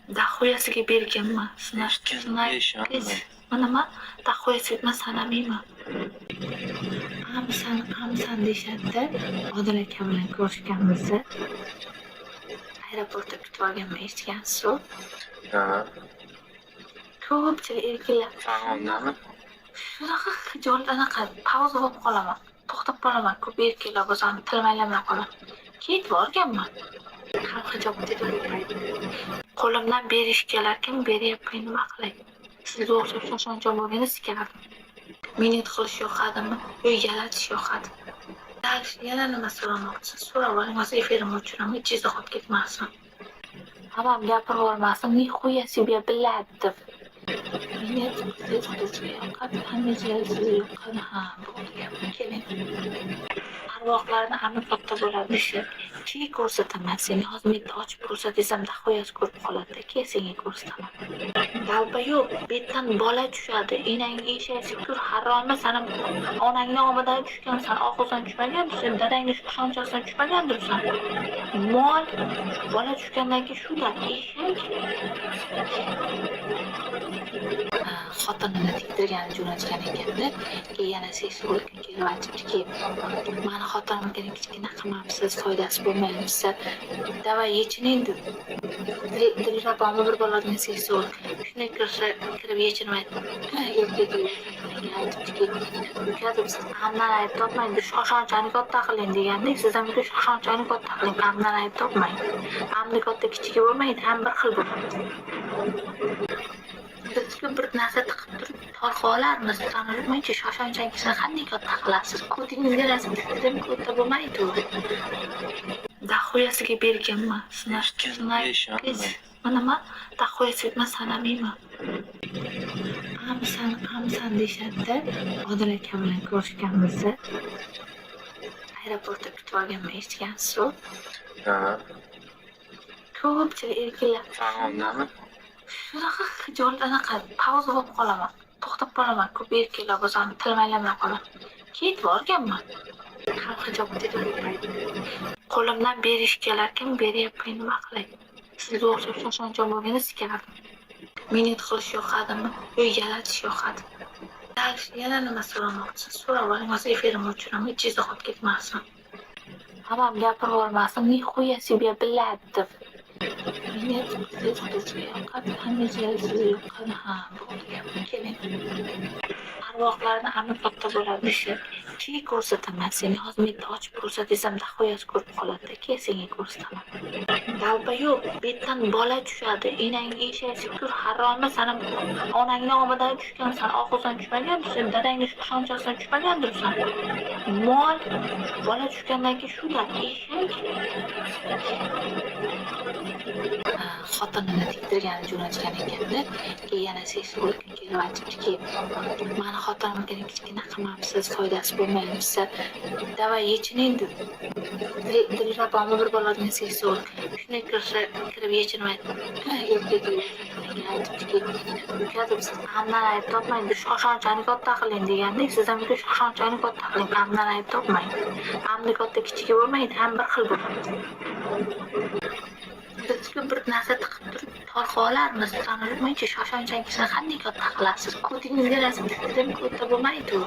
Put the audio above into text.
Дохуя siga berganman. Eshitganimga ishonmay. Nima? Дохуя siga man sanamayman. Amsan, amsan deyishadi. Odil aka bilan ko'rishganmiz. Aeroportda kutib olganman, eshitgansiz-ku. Ha. Ko'pchilik erkaklar Farg'onadami? shunaqa xijolat, anaqa pauza bo'lib qolaman. To'xtab qolaman. Ko'p erkaklar bo'lsa tilim aylanmay qolaman. Ketib borganman. Ham hijob dedi bu payt. Qo'limdan berish kelarkan, beryapman, nima qilay? Sizga o'xshab shoshanchoq bo'lganda sikardim. Минет qilish yoqadimi? Yo yalatish yoqadi? Дальше yana nima so'ramoqchisiz? So'rab oling, hozir efirimni o'chiraman, ichingizda qolib ketmasin. Hamam gapirib yubormasin, нихуя себе, блядь, deb. Минет qilsangiz qizga yoqadi, hamma sizga yoqadi. Ha, bo'ldi gap. Keling. Arvohlarni amri katta bo'ladi deshi. Keyin ko'rsataman senga. Hozir bitta ochib ko'rsatsam, дохуя si ko'rib qoladi. Keyin senga ko'rsataman. Dalba yo'q, betdan bola tushadi. Enang eshak kur haromi, sani onangni omidan tushgansan, og'zidan tushmagandirsan, dadangni shoshonchasidan tushmagandirsan. Mol bola tushgandan keyin shu-da eshak. Xotinini tektirgani jo'natgan ekanda, keyin yana seksologga kelib aytibdiki, mani xotinimnikini kichkina qilmabsiz, foydasi bo'lmayapti. Давай yechining deb. Dilraboni bir boladan seksolog. Shunday kirsa, kirib yechinib erkak aytibdiki, uka deb, siz amdan ayb topmang, shoshonchani katta qiling degandek, siz ham uka shoshonchani katta qiling, amdan ayb topmang. Amni katta kichigi bo'lmaydi, ham bir xil bo'ladi. Bizga bir narsa tiqib turib tortib olarmiz. Tanishmaychi, shoshonchangizni qanday katta qilasiz? Ko'tingizga rasm tushdim, katta bo'lmaydi u. Дохуя siga berganman. Eshitganimga ishonmay. Nima? Дохуя siga man sanamayman. Amsan, amsan deyishadi. Odil aka bilan ko'rishganmiz. Aeroportda kutib olganman, eshitgansiz-ku. Ha. Ko'pchilik erkaklar Farg'onadami? shunaqa xijolat, anaqa pauza bo'lib qolaman. To'xtab qolaman. Ko'p erkaklar bo'lsa tilim aylanmay qolaman. Ketib borganman. Ham hijob dedi bu payt. Qo'limdan berish kelarkan, beryapman, nima qilay? Sizga o'xshab shoshanchoq bo'lganda sikardim. Минет qilish yoqadimi? Yo yalatish yoqadi? Дальше yana nima so'ramoqchisiz? So'rab oling, hozir efirimni o'chiraman, ichingizda qolib ketmasin. Hamam gapirib yubormasin, нихуя себе, блядь, deb. Минет qilsangiz qizga yoqadi, hamma sizga yoqadi. Ha, bo'ldi gap. Keling. Arvohlarni amri katta bo'ladi deshi. Keyin ko'rsataman senga. Hozir bitta ochib ko'rsatsam, дохуя si ko'rib qoladi. Keyin senga ko'rsataman. Dalba yo'q, betdan bola tushadi. Enang eshak kur haromi, sani onangni omidan tushgansan, og'zidan tushmagandirsan, dadangni shoshonchasidan tushmagandirsan. Mol bola tushgandan keyin shu-da eshak. Xotinini tektirgani jo'natgan ekanda, keyin yana seksologga kelib aytibdiki, mani xotinimnikini kichkina qilmabsiz, foydasi bo'lmayapti. Давай yechining deb. Dilraboni bir boladan seksolog. Shunday kirsa, kirib yechinib erkak aytibdiki, uka deb, siz amdan ayb topmang, shoshonchani katta qiling degandek, siz ham uka shoshonchani katta qiling, amdan ayb topmang. Amni katta kichigi bo'lmaydi, ham bir xil bo'ladi. Bizga bir narsa tiqib turib tortib olarmiz. Tanishmaychi, shoshonchangizini qanday katta qilasiz? Ko'tingizga rasm tushdim, katta bo'lmaydi u.